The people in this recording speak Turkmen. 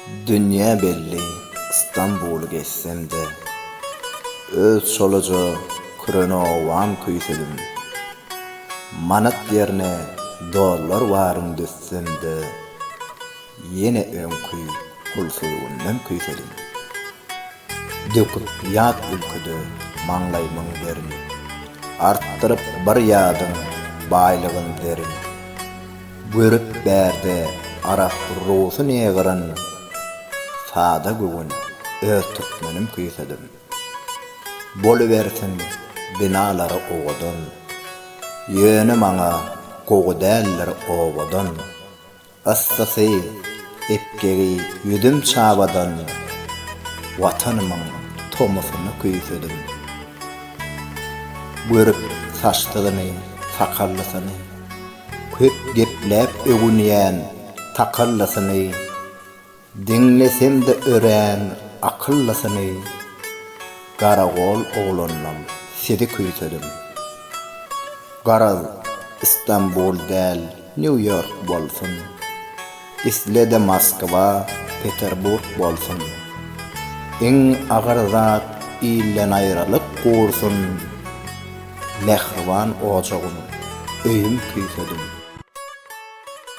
Dünýä belli Stambuly gezsem-de, Öz çolaja küren obam küýsedim. Manat ýerine dollar baryn düzsem-de, Ýene öňki pulsuz günlem küýsedim. Döküp ýat ülkede maňlaýymyň derin, Artdyryp bir ýadyň baýlygyn zerin. Görüp bärde arap rusy negryn, Sada göwün öz türkmenim küýsedim. Bolubersin binalary owadan, Ýöne maňa gowy däldir obadan. Yssysy, epgegi ýüzüm çabadan, Watanymyň tomusyny küýsedim. Görüp saçsyzyny, sakallysyny, Köp gepläp öwünýän takallysyny, Diňlesem-de örän akyllysyny, Garagol oglandan sizi küýsedim. Garaz, Istanbul däl, Nýu-Ýork bolsun, Isle-de Moskwa, Peterburg bolsun. Iň agyr zat ilden aýralyk gursun, Mähriban ojagym, öýüm küýsedim.